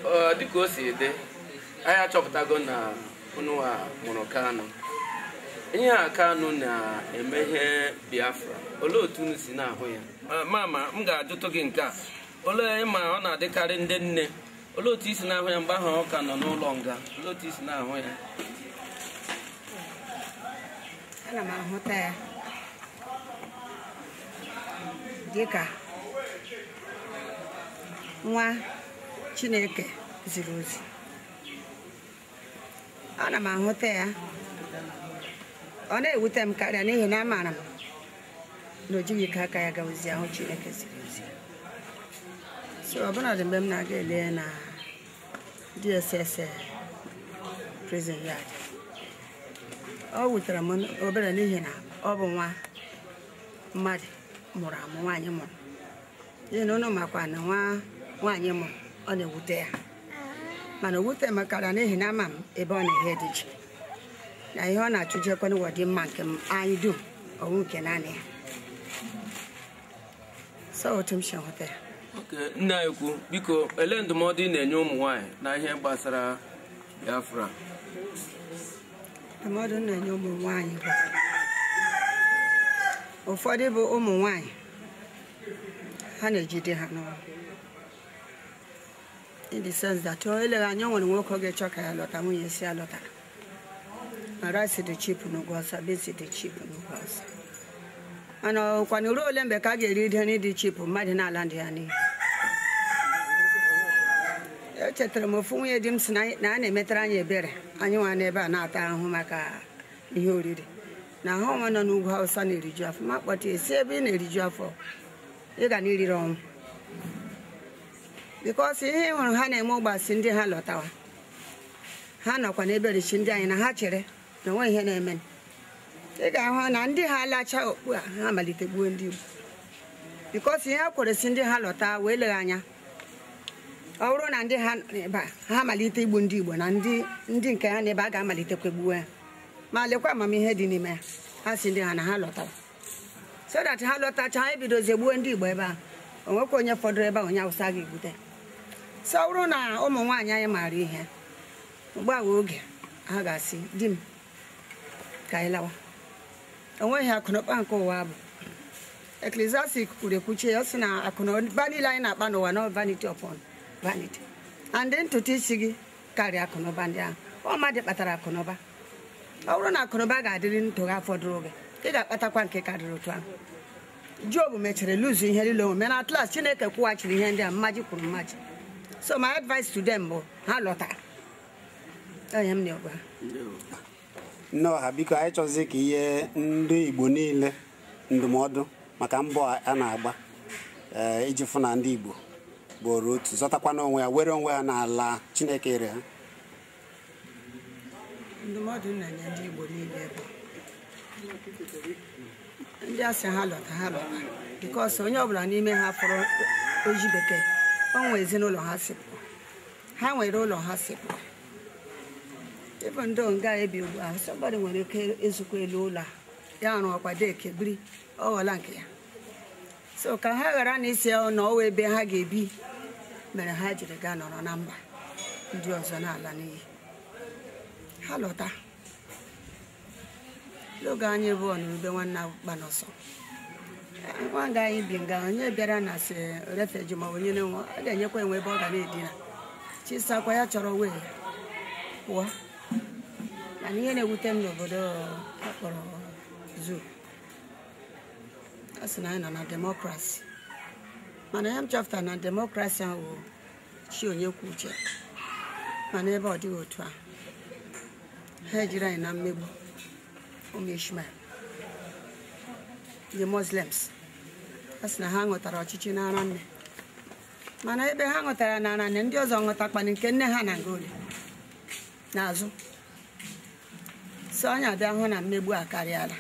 Dịka o si dị, anyị achọpụtago na unu a mụrụ Kanu. Ihe a Kanu na-eme ihe Biafra, olee otu unu si na-ahụ ya? Mama, m ga-ajụtụ gị nke a. Olee ma ọ na-adịkarị ndị nne, olee otu i si na-ahụ ya mgbe ahụ ọ ka nọ n'ụlọ nga? Olee otu i si na-ahụ ya? Ana m ahụta ya dịka nwa Chineke ziri ozi. Ana m ahụta ya, ọ na-ewute m karịa, n'ihi na amaara m na o jighị ike aka ya ga ozi ahụ Chineke ziri ozi. So ọbụnadị mgbe m na-aga ele ya na DSS prison yard, ọ wutere m obere, n'ihi na ọ bụ nwa mmadụ mụrụ amụ, nwaanyị mụrụ, n'ihi na ụnụ makwa na nwa nwaanyị mụrụ, ọ na-ewute ya. Mana o wute m karịa n'ihi na ama m ebe ọ na-ehe dị ji na ihe ọ na-achụjekwana ụwa dị mma nke m anyị dum, ọwụ nke naanị ya. So otu m si hụta ya. Ok, nna anyị kwu, biko, elee ndụmọdụ ị na-enye ụmụ nwaanyị na ihe gbasara Biafra? Ndụmọdụ m na-enye ụmụ nwaanyị bụ, ụfọdụ bụ ụmụ nwaanyị ha na-ejide ha n'ọrụ, in the sense that o eleghị anya, o nwere nwoke ga-echọ ka ya lọta, nwunye si ya lọtara, ma rice dị cheap n'ugwu Awụsa, beans dị cheap n'ugwu Awụsa. Mana ọkwana ruo ole mgbe ka a ga-eri ihe nri dị cheap, mmadụ na-ala ndụ ya n'iyi? Echetara m ofu nwunye di m si na a na-emetara anyị ebere, anyị nwa n'ebe a na-ata ahụhụ maka ihe oriri, na ha onwe nọ n'ugwu Awụsa na-eriju afọ. Ma kpọta esi ebe ị na-eriju afọ, ị ga na-eriri ọnwụ, because ihe ị hụrụ ha na-eme ụgbasị ndị ha lọtawa, ha nọkwa n'ebe richi ndị anyị na ha chere na onwe ihe na-eme. Ị ga-ahụ na ndị ha lacha okpu a, ha malite gbuo ndị Igbo, because ihe ha kwere si ndị ha lọta wee leghị anya, ọ bụrụ na ndị ha nọ n'ebe a, ha malite igbu ndị Igbo, na ndị nke ha n'ebe a ga-amalitekwa gbuo ya. Ma lekwa amamihe dị n'ime ya, ha si ndị ha na ha lọtara, so that ha lọtacha, ha ebidozie gbuo ndị Igbo ebe a, o nwekwa onye fọdụrụ ebe a onye Awụsa ga-egbute. So ọ bụrụ na ụmụ nwaanyị anyị maara ihe mgbe awa oge ha ga-asị di m ka anyị lawa, onweghị akụnụba nke ụwa bụ. Ecclesiastes kwuru ekwuchie ya, ọ sị na akụnụba niile anyị na-akpa n'ụwa na vanity upon vanity, and ntutu isi gị karịa akụnụba ndị ahụ. Ọ mmadụ kpatara akụnụba. Ọ bụrụ na akụnụba ga-adịrị ndụ gị afọdụrụ gị, ị ga-akpatakwa nke karịrị otu ahụ. Job mechara lose ihe niile o mere. At last, Chineke kwụghachiri ihe ndị a mmaji kwuru mmaji. So my advice to them bụ ha lọta. Onye m na-egwa ha. Nne ọha, biko, anyị chọzi ka ihe ndị Igbo niile ndụmọdụ maka mbọ a na-agba iji fụ na ndị Igbo bụrụ otu, zọtakwana onwe ya, were onwe ha n'ala Chineke ere ha. Ndụmọdụ m na-enye ndị Igbo niile bụ, ndị asị ha lọta, ha lọta, because onye ọbụla n'ime ha fọrọ oji bekee, o nwee ezinụlọ ha si pụọ, ha nwere ụlọ ha si pụọ. Ịbụ ndị nga ebi ugbu a, somebody nwere ike ịzụkwa elu ụlọ a ya rụọkwa deke biri, ọ ghọla nke ya. So ka ha ghara na isi na ọwa ebe ha ga-ebi mere ha jiri gaa nọrọ na mba ndị ọzọ na-ala n'iyi, ha lọta. N'oge anyị bụ ọnụrụbe nwanne gba n'ọsọ, nwa nga anyị bi nga, onye bịara na si refugee ma onye na-enwe, a ga-enyekwa enwe ebe ọ ga na-edina chisakwa ya chọrọ wee pụọ. Mana ihe na-ewute m n'obodo akpọrọ zoo, a sị na anyị nọ na democracy, mana ihe m chọpụtara na democracy ahụ bụ chi onye kwuo uche. Mana ebe ọ dịghị otu ahụ, ha ejiri anyị na mmegbu. Ụmụ Ishmael, the Muslims, a sị na ha ṅụtara ọchịchị n'ara nne, mana ebe ha ṅụtara n'ara nne, ndị ọzọ ṅụtakwana nke nne ha na nga ole n'azụ. So anyị abịa hụ na mmegbu a karịala.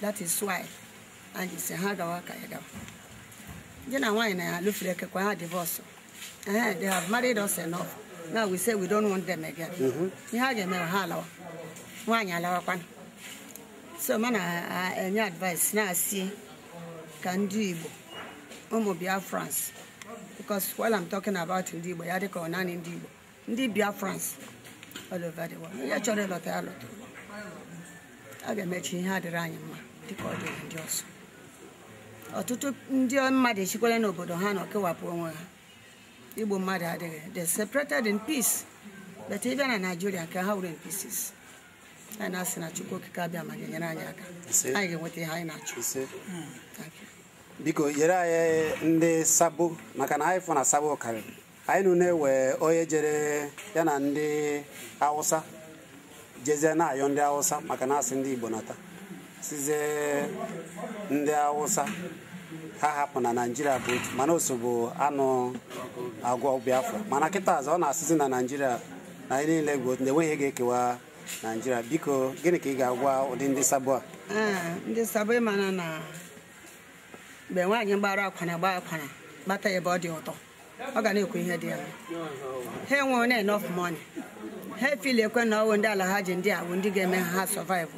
That is why anyị si ha gawa ka ya gawa. Di na nwaanyị na ya alụfere, ekekwa ha divorce. They have married us enough. Now we say we don't want them again. Ihe a ga-eme, ha alawa, nwaanyị alawakwana. So mana enye advice na-asị ka ndị Igbo, ụmụ Biafrans, because while I'm talking about ndị Igbo, ya dịka ọ naanị ndị Igbo. Ndị Biafrans all over the world, onye chọrọ ịlọta ya lọta ụlọ. A ga-emechi ihe adịrị anyị mma dịka ọ dịrị ndị ọzọ. Ọtụtụ ndị mmadụ esikwala n'obodo ha nọ kewapụ onwe ha. Igbo mmadụ adịghị, they separated in peace, but ịbịa na Nigeria nke ha were in pieces. Anyị na-asị na Chukwu Okike abịa ma ga-enyere anyị aka, anyị ga-enweta ihe anyị na-achọ. Thank you. Biko nyere anyị ndị sabo, maka na anyị fụ na sabo karịrị anyị nụ na-ewe onye jere ya na ndị Hausa jezie na-ayọ ndị Hausa maka na asị ndị Igbo nata sizie ndị Hausa ha hapụ na Naijiria bụ otu, mana oso bụ anụ agwọ Biafra. Mana kịta azụ ọ na-asịzi na Naijiria na anyị niile bụ otu, na enweghị ga-ekewa Naijiria. Biko gịnị ka ị ga-agwa ụdị ndị sabo a? Ndị sabo, ịmana na mgbe nwaanyị gbara akwana gba akwana gbata ebe ọ dị ụtọ, ọ ga na-ekwu ihe dị ya. Ha enweghị enough money, ha efili ekwe na ọwụ ndị ala ha ji ndị awụ ndị ga-eme ha survive.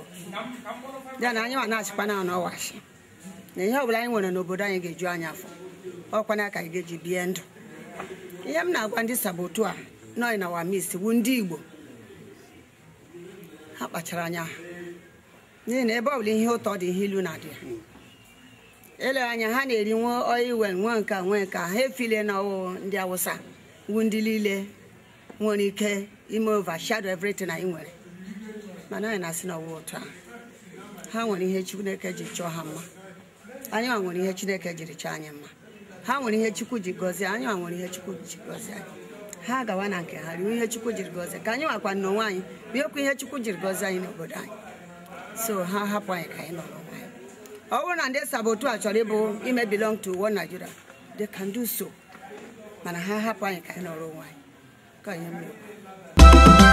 Ya na anyị nwa na-achịkwa na ọwachi na ihe ọbụla anyị nwere n'obodo anyị ga-eju anyị afọ, ọkwana ka anyị ga-eji bie ndụ. Ihe m na-agwa ndị sabotu a nọ na our midst wu ndị Igbo, ha kpachara anya ha, n'ihi na ebe ọbụla ihe ụtọ dị, ihe ilu na-adị ya. Ele anya ha na-eri nwe oiwe nwe nka nwe nka, ha efile na ọwụ ndị Awụsa wu ndị niile nwere ike ime overshadow everything anyị nwere. Mana anyị na-asị na ọwụ otu ahụ, ha nwere ihe Chineke ji chọọ ha mma, anyị nwa nwere ihe Chineke jiri chọọ anyị mma. Ha nwere ihe Chukwu ji gọzie anyị, nwa nwere ihe Chukwu ji gọzie anyị. Ha gawa na nke ha rie ihe Chukwu jiri gọzie, ka anyị nwakwa n'onwe anyị riekwa ihe Chukwu jiri gọzie anyị n'obodo anyị. So ha hapụ anyị ka anyị nọ n'onwe anyị. Ọ bụrụ na ndị sabotu a chọrọ ịbụ ime belong to one Nigeria, they can do so, mana ha hapụ anyị ka anyị nọrọ onwe anyị. Ka anyị mee.